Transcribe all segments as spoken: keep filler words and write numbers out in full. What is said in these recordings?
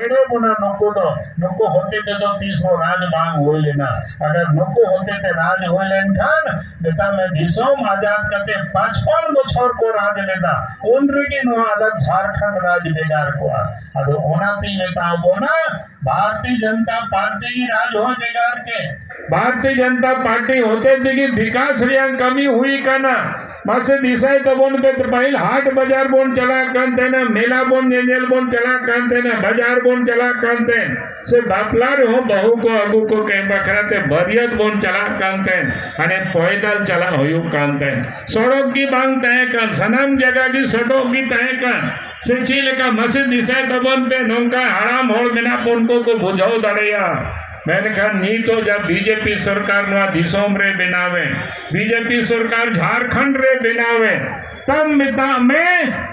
ᱮᱲᱮ ᱵᱚᱱᱟ ᱱᱩᱠᱩ ᱫᱚ, ᱱᱩᱠᱩ ᱦᱚᱛᱮ ᱛᱮᱫᱚ ᱛᱤᱥ ᱦᱚᱸ ᱨᱟᱡᱽ ᱵᱟᱝ ᱦᱩᱭ ᱞᱮᱱᱟ᱾ ᱟᱜᱟᱨ ᱱᱩᱠᱩ ᱦᱚᱛᱮ ᱛᱮ ᱨᱟᱡᱽ ᱦᱩᱭ ᱞᱮᱱᱠᱷᱟᱱ, ᱢᱮᱛᱟᱜ ᱢᱮ, ᱫᱤᱥᱚᱢ ᱟᱡᱟᱫ ᱠᱟᱛᱮ ᱯᱟᱸᱪᱯᱟᱱ ᱵᱚᱪᱷᱚᱨ ᱠᱚ ᱨᱟᱡᱽ ᱞᱮᱫᱟ, ᱩᱱ ᱨᱮᱜᱮ ᱱᱚᱣᱟ ᱟᱞᱟᱜ ᱡᱷᱟᱲᱠᱷᱚᱸᱰ ᱨᱟᱡᱽ ᱵᱷᱮᱜᱟᱨ ᱠᱚᱜᱼᱟ᱾ ᱟᱫᱚ ᱚᱱᱟᱛᱤᱧ ᱢᱮᱛᱟ ᱵᱚᱱᱟ, ᱵᱷᱟᱨᱚᱛᱤᱭᱚ ᱡᱚᱱᱚᱛᱟ ᱯᱟᱨᱴᱤ ᱜᱮ ᱨᱟᱡᱽ ᱦᱚᱸ ᱵᱷᱮᱜᱟᱨ ᱠᱮ, ᱵᱷᱟᱨᱚᱛᱤᱭᱚ ᱡᱚᱱᱚᱛᱟ ᱯᱟᱨᱴᱤ ᱦᱚᱛᱮ ᱛᱮᱜᱮ ᱵᱤᱠᱟᱥ ᱨᱮᱭᱟᱜ ᱠᱟᱹᱢᱤ ᱦᱩᱭ ᱠᱟᱱᱟ᱾ ᱢᱟᱥᱮ ᱫᱤᱥᱟᱹᱭ ᱛᱟᱵᱚᱱ ᱯᱮ, ᱯᱟᱹᱦᱤᱞ ᱦᱟᱴ ᱵᱟᱡᱟᱨ ᱵᱚᱱ ᱪᱟᱞᱟᱜ ᱠᱟᱱ ᱛᱟᱦᱮᱱᱟ, ᱢᱮᱞᱟ ᱵᱚᱱ ᱧᱮᱧᱮᱞ ᱵᱚᱱ ᱪᱟᱞᱟᱜ ᱠᱟᱱ ᱛᱟᱦᱮᱱᱟ, ᱵᱟᱡᱟᱨ ᱵᱚᱱ ᱪᱟᱞᱟᱜ ᱠᱟᱱ ᱛᱟᱦᱮᱱ, ᱥᱮ ᱵᱟᱯᱞᱟ ᱨᱮᱦᱚᱸ ᱵᱟᱹᱦᱩ ᱠᱚ ᱟᱹᱜᱩ ᱠᱚ ᱠᱮ ᱵᱟᱠᱷᱨᱟ ᱛᱮ ᱵᱟᱹᱨᱭᱟᱹᱛ ᱵᱚᱱ ᱪᱟᱞᱟᱜ ᱠᱟᱱ ᱛᱟᱦᱮᱱ, ᱦᱟᱱᱮ ᱯᱚᱭᱫᱟᱞ ᱪᱟᱞᱟᱜ ᱦᱩᱭᱩᱜ ᱠᱟᱱ ᱛᱟᱦᱮᱱ, ᱥᱚᱲᱚᱠ ᱜᱮ ᱵᱟᱝ ᱛᱟᱦᱮᱸ ᱠᱟᱱ, ᱥᱟᱱᱟᱢ ᱡᱟᱭᱜᱟ ᱜᱮ ᱥᱚᱰᱚᱜ ᱜᱮ ᱛᱟᱦᱮᱸ ᱠᱟᱱ᱾ ᱥᱮ ᱪᱮᱫ ᱞᱮᱠᱟ? ᱢᱟᱥᱮ ᱫᱤᱥᱟᱹᱭ ᱛᱟᱵᱚᱱ ᱯᱮ, ᱱᱚᱝᱠᱟ ᱦᱟᱲᱟᱢ ᱦᱚᱲ ᱢᱮᱱᱟᱜ ᱵᱚᱱ ᱠᱚ ᱠᱚ ᱵᱩᱡᱷᱟᱹᱣ ᱫᱟᱲᱮᱭᱟᱜᱼᱟ᱾ ᱢᱮᱱᱠᱷᱟᱱ ᱱᱤᱛᱚᱜ ᱡᱟ ᱵᱤᱡᱮᱯᱤ ᱥᱚᱨᱠᱟᱨ ᱱᱚᱣᱟ ᱫᱤᱥᱚᱢ ᱨᱮ ᱵᱮᱱᱟᱣᱮ, ᱵᱤᱡᱮᱯᱤ ᱥᱚᱨᱠᱟᱨ ᱡᱷᱟᱲᱠᱷᱚᱸᱰ ᱨᱮ ᱵᱮᱱᱟᱣᱮ, ᱛᱟᱢ ᱢᱮᱛᱟᱜ ᱢᱮ,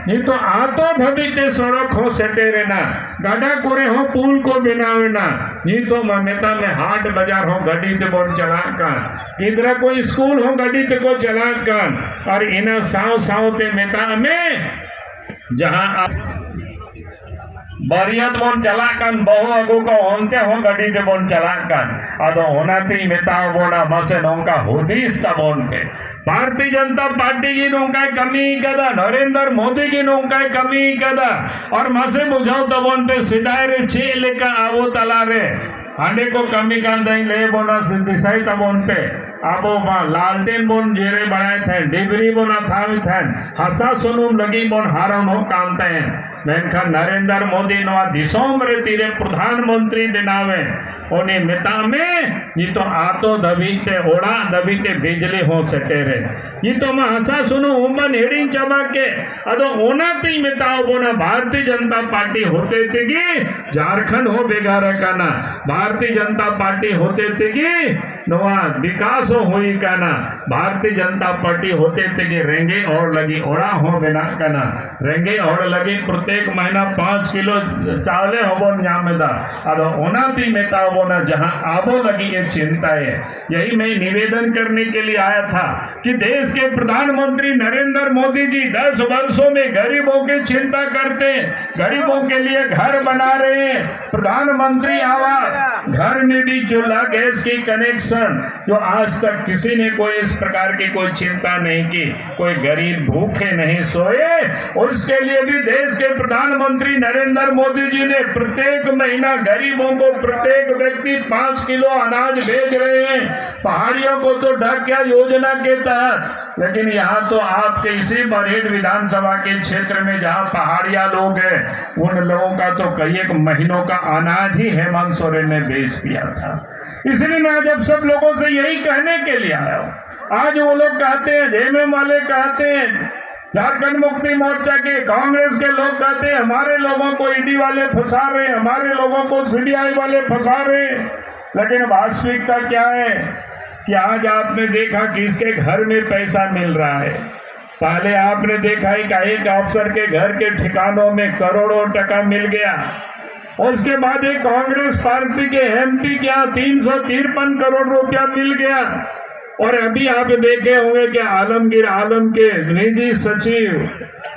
ᱱᱤᱛᱚᱜ ᱟᱛᱳ ᱫᱷᱟᱹᱵᱤᱡ ᱛᱮ ᱥᱚᱲᱚᱠ ᱦᱚᱸ ᱥᱮᱴᱮᱨᱮᱱᱟ, ᱜᱟᱰᱟ ᱠᱚᱨᱮ ᱦᱚᱸ ᱯᱩᱞ ᱠᱚ ᱵᱮᱱᱟᱣᱮᱱᱟ᱾ ᱱᱤᱛᱚᱜ ᱢᱟ ᱢᱮᱛᱟᱜ ᱢᱮ, ᱦᱟᱴ ᱵᱟᱡᱟᱨ ᱦᱚᱸ ᱜᱟᱹᱰᱤ ᱛᱮᱵᱚᱱ ᱪᱟᱞᱟᱜ ᱠᱟᱱ, ᱜᱤᱫᱽᱨᱟᱹ ᱠᱚ ᱥᱠᱩᱞ ᱦᱚᱸ ᱜᱟᱹᱰᱤ ᱛᱮᱠᱚ ᱪᱟᱞᱟᱜ ᱠᱟᱱ, ᱟᱨ ᱤᱱᱟᱹ ᱥᱟᱶ ᱥᱟᱶᱛᱮ ᱢᱮᱛᱟᱜ ᱢᱮ, ᱡᱟᱦᱟᱸ ᱟ-, ᱵᱟᱹᱨᱭᱟᱹᱛ ᱵᱚᱱ ᱪᱟᱞᱟᱜ ᱠᱟᱱ, ᱵᱟᱹᱦᱩ ᱟᱹᱜᱩ ᱠᱚ, ᱚᱱᱛᱮ ᱦᱚᱸ ᱜᱟᱹᱰᱤ ᱛᱮᱵᱚᱱ ᱪᱟᱞᱟᱜ ᱠᱟᱱ᱾ ᱟᱫᱚ ᱚᱱᱟᱛᱤᱧ ᱢᱮᱛᱟ ᱵᱚᱱᱟ, ᱢᱟᱥᱮ ᱱᱚᱝᱠᱟ ᱦᱩᱫᱤᱥ ᱛᱟᱵᱚᱱ ᱯᱮ᱾ ᱵᱷᱟᱨᱚᱛᱤᱭᱚ ᱡᱚᱱᱚᱛᱟ ᱯᱟᱨᱴᱤ ᱜᱮ ᱱᱚᱝᱠᱟᱭ ᱠᱟᱹᱢᱤ ᱠᱟᱫᱟ, ᱱᱚᱨᱮᱱᱫᱨᱚ ᱢᱳᱫᱤ ᱜᱮ ᱱᱚᱝᱠᱟᱭ ᱠᱟᱹᱢᱤ ᱠᱟᱫᱟ᱾ ᱟᱨ ᱢᱟᱥᱮ ᱵᱩᱡᱷᱟᱹᱣ ᱛᱟᱵᱚᱱ ᱯᱮ, ᱥᱮᱫᱟᱭ ᱨᱮ ᱪᱮᱫ ᱞᱮᱠᱟ ᱟᱵᱚ ᱛᱟᱞᱟᱨᱮ ᱦᱟᱸᱰᱮ ᱠᱚ ᱠᱟᱹᱢᱤ ᱠᱟᱱ ᱛᱟᱦᱮᱸ, ᱞᱟᱹᱭ ᱵᱚᱱᱟ ᱥᱮ, ᱫᱤᱥᱟᱹᱭ ᱛᱟᱵᱚᱱ ᱯᱮ᱾ ᱟᱵᱚ ᱢᱟ ᱞᱟᱞᱴᱮᱱ ᱵᱚᱱ ᱡᱮᱨᱮ ᱵᱟᱲᱟᱭ ᱛᱟᱦᱮᱸᱱ, ᱰᱤᱵᱨᱤ ᱵᱚᱱ ᱟᱛᱷᱟᱣᱮᱫ ᱛᱟᱦᱮᱸᱱ, ᱦᱟᱥᱟ ᱥᱩᱱᱩᱢ ᱞᱟᱹᱜᱤᱫ ᱵᱚᱱ ᱦᱟᱨᱚᱱᱚᱜ ᱠᱟᱱ ᱛᱟᱦᱮᱸᱱ᱾ ᱢᱮᱱᱠᱷᱟᱱ ᱱᱟᱨᱮᱱᱫᱨᱚ ᱢᱳᱫᱤ ᱱᱚᱣᱟ ᱫᱤᱥᱚᱢ ᱨᱮ ᱛᱤᱨᱮ ᱯᱨᱚᱫᱷᱟᱱ ᱢᱚᱱᱛᱨᱤ ᱵᱮᱱᱟᱣᱮ, ᱩᱱᱤ ᱢᱮᱛᱟᱜ ᱢᱮ, ᱱᱤᱛᱚᱜ ᱟᱛᱳ ᱫᱷᱟᱹᱵᱤᱡ ᱛᱮ, ᱚᱲᱟᱜ ᱫᱷᱟᱹᱵᱤᱡ ᱛᱮ ᱵᱤᱡᱽᱞᱤ ᱦᱚᱸ ᱥᱮᱴᱮᱨᱮ᱾ ᱱᱤᱛᱚᱜ ᱢᱟ ᱦᱟᱥᱟ ᱥᱩᱱᱩᱢ ᱦᱚᱸ ᱵᱚᱱ ᱦᱤᱲᱤᱧ ᱪᱟᱵᱟ ᱠᱮᱫ᱾ ᱟᱫᱚ ᱚᱱᱟᱛᱤᱧ ᱢᱮᱛᱟᱣ ᱵᱚᱱᱟ, ᱵᱷᱟᱨᱚᱛᱤᱭᱚ ᱡᱚᱱᱚᱛᱟ ᱯᱟᱨᱴᱤ ᱦᱚᱛᱮ ᱛᱮᱜᱮ ᱡᱷᱟᱲᱠᱷᱚᱸᱰ ᱦᱚᱸ ᱵᱷᱮᱜᱟᱨ ᱟᱠᱟᱱᱟ, ᱵᱷᱟᱨᱚᱛᱤᱭᱚ ᱡᱚᱱᱚᱛᱟ ᱯᱟᱨᱴᱤ ᱦᱚᱛᱮ ᱛᱮᱜᱮ ᱱᱚᱣᱟ ᱵᱤᱠᱟᱥ ᱦᱚᱸ ᱦᱩᱭ ᱟᱠᱟᱱᱟ, ᱵᱷᱟᱨᱚᱛᱤᱭᱚ ᱡᱚᱱᱚᱛᱟ ᱯᱟᱨᱴᱤ ᱦᱚᱛᱮ ᱛᱮᱜᱮ ᱨᱮᱸᱜᱮᱡ ᱦᱚᱲ ᱞᱟᱹᱜᱤᱫ ᱚᱲᱟᱜ ᱦᱚᱸ ᱵᱮᱱᱟᱜ ᱠᱟᱱᱟ, ᱨᱮᱸᱜᱮᱡ ᱦᱚᱲ ᱞᱟᱹᱜᱤᱫ ᱯᱨᱚᱛᱮᱠ ᱢᱟᱦᱤᱱᱟ ᱯᱟᱸᱪ ᱠᱤᱞᱳ ᱪᱟᱣᱞᱮ ᱦᱚᱸᱵᱚᱱ ᱧᱟᱢ ᱮᱫᱟ᱾ ᱟᱫᱚ ᱚᱱᱟᱛᱤᱧ ᱢᱮᱛᱟᱣ ᱚᱱᱟ ᱡᱟᱦᱟᱸ ᱟᱵᱚ ᱞᱟᱹᱜᱤᱫ ᱮ ᱪᱤᱱᱛᱟᱭᱟ, ᱭᱟᱦᱤ ᱢᱮ ᱱᱤᱵᱮᱫᱚᱱ ᱠᱟᱨᱱᱮ ᱠᱮ ᱞᱤᱭᱮ ᱟᱭᱟ ᱛᱷᱟ ᱠᱤ ᱫᱮᱥ ᱠᱮ ᱯᱨᱚᱫᱷᱟᱱ ᱢᱚᱱᱛᱨᱤ ᱱᱟᱨᱮᱱᱫᱨᱚ ᱢᱳᱫᱤ ᱡᱤ ᱫᱚᱥ ᱵᱚᱨᱥᱚ ᱢᱮ ᱜᱚᱨᱤᱵᱚ ᱠᱮ ᱪᱤᱱᱛᱟ ᱠᱟᱨᱛᱮ ᱦᱮᱸ, ᱜᱚᱨᱤᱵᱚ ᱠᱮ ᱞᱤᱭᱮ ᱜᱷᱚᱨ ᱵᱚᱱᱟ ᱨᱮ ᱦᱮᱸ, ᱯᱨᱚᱫᱷᱟᱱ ᱢᱚᱱᱛᱨᱤ ᱟᱵᱟᱥ, ᱜᱷᱚᱨ ᱱᱤᱫᱷᱤ, ᱪᱩᱞᱦᱟ ᱜᱮᱥ ᱠᱤ ᱠᱟᱱᱮᱠᱥᱚᱱ, ᱡᱚ ᱟᱡ ᱛᱚᱠ ᱠᱤᱥᱤ ᱱᱮ ᱠᱳᱭ ᱤᱥ ᱯᱨᱚᱠᱟᱨ ᱠᱤ ᱠᱳᱭ ᱪᱤᱱᱛᱟ ᱱᱮᱦᱤ ᱠᱤ, ᱠᱳᱭ ᱜᱚᱨᱤᱵ ᱵᱷᱩᱠᱷᱮ ᱱᱮᱦᱤ ᱥᱳᱭᱮ, ᱩᱥᱠᱮ ᱞᱤᱭᱮ ᱵᱷᱤ ᱫᱮᱥ ᱠᱮ ᱯᱨᱚᱫᱷᱟᱱ ᱢᱚᱱᱛᱨᱤ ᱱᱟᱨᱮᱱᱫᱨᱚ ᱢᱳᱫᱤ ᱡᱤ ᱱᱮ ᱯᱨᱚᱛᱮᱠ ᱢᱚᱦᱤᱱᱟ ᱜᱚᱨᱤᱵᱚ ᱠᱳ ᱯᱨᱚᱛᱮᱠ ᱵᱮᱠᱛᱤ ᱯᱟᱸᱪ ᱠᱤᱞᱳ ᱟᱱᱟᱡ ᱵᱷᱮᱡ ᱨᱮᱦᱮ ᱦᱮᱸ, ᱯᱟᱦᱟᱲᱤᱭᱚ ᱠᱳ ᱛᱚ ᱰᱷᱟᱠ ᱜᱮᱭᱟ ᱭᱳᱡᱚᱱᱟ ᱠᱮ ᱛᱟᱦᱮᱛ, ᱞᱮᱠᱤᱱ ᱭᱟᱦᱟᱸ ᱛᱚ ᱟᱯᱠᱮ ᱤᱥᱤ ᱵᱟᱨᱦᱮᱴ ᱵᱤᱫᱷᱟᱱ ᱥᱚᱵᱷᱟ ᱠᱮ ᱠᱷᱮᱛᱨᱚ ᱢᱮ ᱡᱟᱦᱟᱸ ᱯᱟᱦᱟᱲᱤᱭᱟ ᱞᱳᱜ ᱦᱮᱸ, ᱩᱱ ᱞᱳᱜ ᱠᱟ ᱛᱚ ᱠᱚᱭᱮᱠ ᱢᱚᱦᱤᱱᱚ ᱠᱟ ᱟᱱᱟᱡ ᱦᱤ ᱦᱮᱢᱚᱱᱛ ᱥᱚᱨᱮᱱ ᱱᱮ ᱵᱷᱮᱡ ᱫᱤᱭᱟ ᱛᱷᱟ᱾ ᱤᱥᱤ ᱞᱤᱭᱮ ᱢᱮ ᱟᱡ ᱟᱯ ᱥᱚᱵ ᱞᱳᱜ ᱥᱮ ᱭᱮᱦᱤ ᱠᱟᱦᱱᱮ ᱠᱮ ᱞᱤᱭᱮ ᱟᱭᱟ ᱦᱩ᱾ ᱟᱡ ᱩᱱ ᱞᱳᱜ ᱠᱟᱦᱛᱮ ᱦᱮᱸ, ᱡᱮ ᱮᱢ ᱮᱢ ᱣᱟᱞᱮ ᱠᱟᱦᱛᱮ ᱦᱮᱸ, ᱡᱷᱟᱨᱠᱷᱚᱱᱰ ᱢᱩᱠᱛᱤ ᱢᱳᱨᱪᱟ ᱠᱮ ᱠᱚᱝᱜᱨᱮᱥ ᱠᱮ ᱞᱳᱜ ᱠᱟᱦᱛᱮ ᱦᱮᱸ, ᱦᱟᱢᱟᱨᱮ ᱞᱳᱜ ᱠᱳ ᱤᱰᱤ ᱣᱟᱞᱮ ᱯᱷᱟᱥᱟ ᱨᱮᱦᱮ ᱦᱮᱸ, ᱦᱟᱢᱟᱨᱮ ᱞᱳᱜ ᱠᱳ ᱥᱤᱵᱤᱟᱭ ᱣᱟᱞᱮ ᱯᱷᱟᱥᱟ ᱨᱮᱦᱮ ᱦᱮᱸ, ᱞᱮᱠᱤᱱ ᱵᱟᱥᱛᱚᱵᱤᱠ ᱛᱟ ᱠᱮᱭᱟ ᱦᱮᱸ? ᱠᱤ ᱟᱡ ᱟᱯ ᱱᱮ ᱫᱮᱠᱷᱟ ᱠᱤᱥᱠᱮ ᱜᱷᱚᱨ ᱢᱮ ᱯᱮᱥᱟ ᱢᱤᱞ ᱨᱟᱦᱟ ᱦᱮᱸ? ᱯᱟᱦᱞᱮ ᱟᱯ ᱱᱮ ᱫᱮᱠᱷᱟ ᱦᱤ ᱠᱤ ᱮᱠ ᱟᱯᱥᱚᱨ ᱠᱮ ᱜᱷᱚᱨ ᱠᱮ ᱴᱷᱤᱠᱟᱱᱳ ᱢᱮ ᱠᱟᱨᱳᱲᱳ ᱴᱟᱠᱟ ᱢᱤᱞ ᱜᱮᱭᱟ? ᱩᱥᱠᱮ ᱵᱟᱫ ᱮᱠ ᱠᱚᱝᱜᱨᱮᱥ ᱯᱟᱨᱴᱤ ᱠᱮ ᱮᱢ ᱯᱤ ᱠᱮ ᱭᱟᱦᱟᱸ ᱛᱤᱱ ᱥᱚ ᱛᱤᱨᱯᱟᱱ ᱠᱟᱨᱳᱲ ᱨᱩᱯᱤᱭᱟ ᱢᱤᱞ ᱜᱮᱭᱟ? ᱚᱨ ᱟᱵᱷᱤ ᱟᱯ ᱫᱮᱠᱷᱮ ᱦᱳᱸᱜᱮ ᱠᱤ ᱟᱞᱚᱢᱜᱤᱨ ᱟᱞᱚᱢ ᱠᱮ ᱱᱤᱡᱤ ᱥᱚᱪᱤᱵᱽ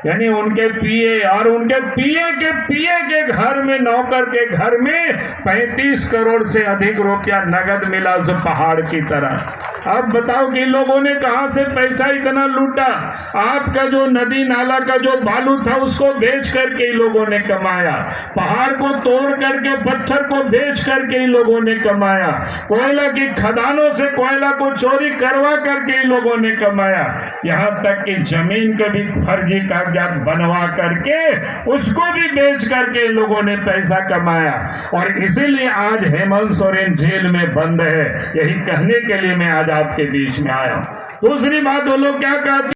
ᱭᱟᱱᱤ ᱩᱱᱠᱮ ᱯᱤ ᱮ ᱚᱨ ᱩᱱᱠᱮ P A K P A ᱠᱮ ᱜᱷᱚᱨ ᱢᱮ ᱱᱚᱣᱠᱚᱨ ᱠᱮ ᱜᱷᱚᱨ ᱢᱮ ᱯᱮᱸᱛᱤᱥ ᱠᱟᱨᱳᱲ ᱥᱮ ᱟᱫᱷᱤᱠ ᱨᱩᱯᱤᱭᱟ ᱱᱚᱜᱚᱫ ᱢᱤᱞᱟ ᱩᱥ ᱯᱟᱦᱟᱲ ᱠᱤ ᱛᱚᱨᱦ᱾ ᱟᱵ ᱵᱟᱛᱟᱣ ᱠᱤ ᱤᱱ ᱞᱳᱜᱳ ᱱᱮ ᱠᱟᱦᱟᱸ ᱥᱮ ᱯᱮᱥᱟ ᱤᱛᱱᱟ ᱞᱩᱴᱟ? ᱟᱯᱠᱟ ᱡᱳ ᱱᱚᱫᱤ ᱱᱟᱞᱟ ᱠᱟ ᱡᱳ ᱵᱟᱞᱩ ᱛᱷᱟ ᱩᱥᱠᱳ ᱵᱮᱪ ᱠᱟᱨ ᱠᱮ ᱤᱱ ᱞᱳᱜᱳ ᱱᱮ ᱠᱟᱢᱟᱭᱟ᱾ ᱯᱟᱦᱟᱲ ᱠᱳ ᱛᱳᱲ ᱠᱟᱨ ᱠᱮ ᱯᱚᱛᱷᱚᱨ ᱠᱳ ᱵᱮᱪ ᱠᱟᱨ ᱠᱮ ᱤᱱ ᱞᱳᱜᱳ ᱱᱮ ᱠᱟᱢᱟᱭᱟ᱾ ᱠᱳᱭᱞᱟ ᱠᱤ ᱠᱷᱟᱫᱟᱱᱳ ᱥᱮ ᱠᱳᱭᱞᱟ ᱠᱳ ᱪᱳᱨᱤ ᱠᱟᱨᱣᱟ ᱠᱟᱨ ᱠᱮ ᱤᱱ ᱞᱳᱜᱳ ᱱᱮ ᱠᱟᱢᱟᱭᱟ᱾ ᱭᱟᱦᱟᱸ ᱛᱚᱠ ᱠᱤ ᱡᱟᱢᱤᱱ ᱠᱳ ᱵᱷᱤ ᱯᱷᱚᱨᱡᱤ ᱠᱟᱜᱽᱡᱟᱛ ᱵᱟᱱᱣᱟ ᱠᱟᱨ ᱠᱮ ᱩᱥᱠᱳ ᱵᱷᱤ ᱵᱮᱪ ᱠᱟᱨ ᱠᱮ ᱤᱱ ᱞᱳᱜᱳ ᱱᱮ ᱯᱮᱥᱟ ᱠᱟᱢᱟᱭᱟ᱾ ᱚᱨ ᱤᱥᱤ ᱞᱤᱭᱮ ᱟᱡ ᱦᱮᱢᱚᱱᱛ ᱥᱚᱨᱮᱱ ᱡᱮᱞ ᱢᱮ ᱵᱚᱱᱫ ᱦᱮ, ᱭᱮᱦᱤ ᱠᱟᱦᱱᱮ ᱠᱮ ᱞᱤᱭᱮ ᱢᱮ ᱟᱡ ᱟᱯᱠᱮ ᱵᱤᱪ ᱢᱮ ᱟᱭᱟ ᱦᱩ᱾ ᱫᱩᱥᱨᱤ ᱵᱟᱛ ᱩᱱ ᱞᱳᱜ ᱠᱭᱟ ᱠᱟᱦᱛᱮ